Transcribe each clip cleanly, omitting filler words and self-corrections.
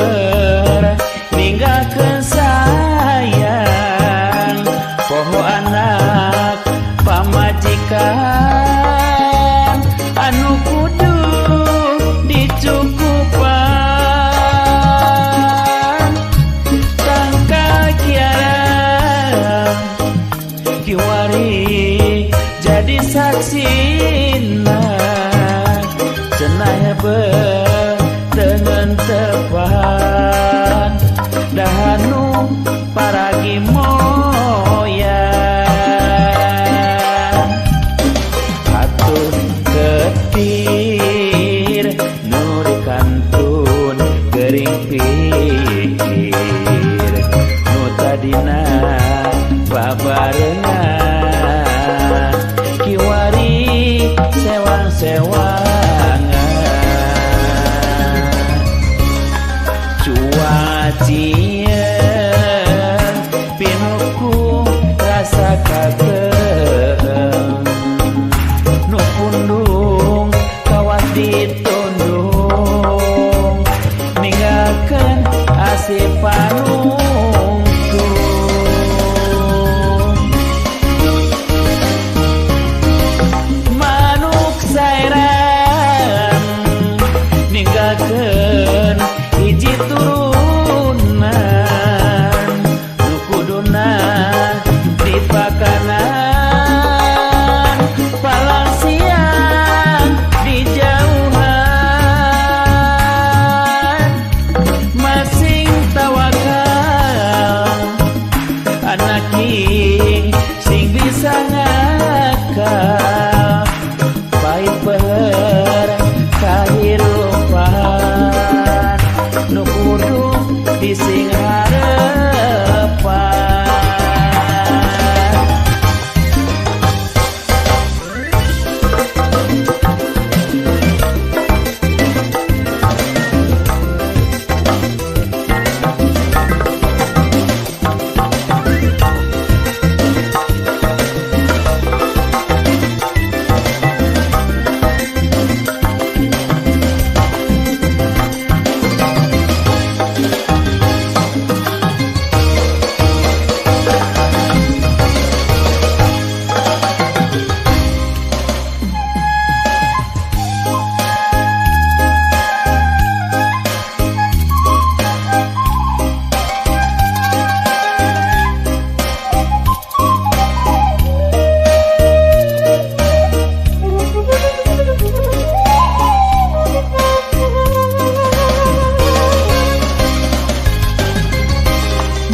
hiber ninggalkeun sayang poho anak pamajikan anu kudu dicukupan tangkal kiara kiwari jadi saksina cenah dengan tepan dahanu paragi moyan atuh ketir nuri kantun gering pikir nu tadina babarengan kiwari sewang-sewangan cuacieun pinuku rasa kageung nu pundung kawas ditundung ninggalkeun asih panungtung manuk saeran ninggalkeun hiji turunan nu kuduna dipakanan palang siang dijauhan masing tawakal anak king sing bisa ngakal pahit peher kahirupan nu kudu dising harepan.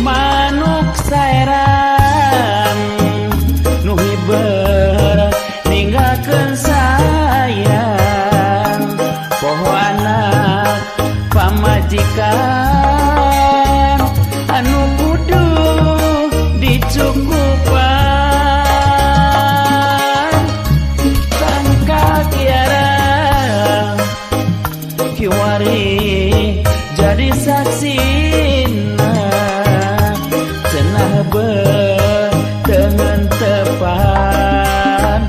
Manuk saeran nu hiber ninggalkeun sayang poho anak pamajikan anu kudu dicukupan tangkal kiara kiwari jadi saksina cenah dengan tepan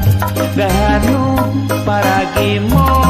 dahanu paragi moyan.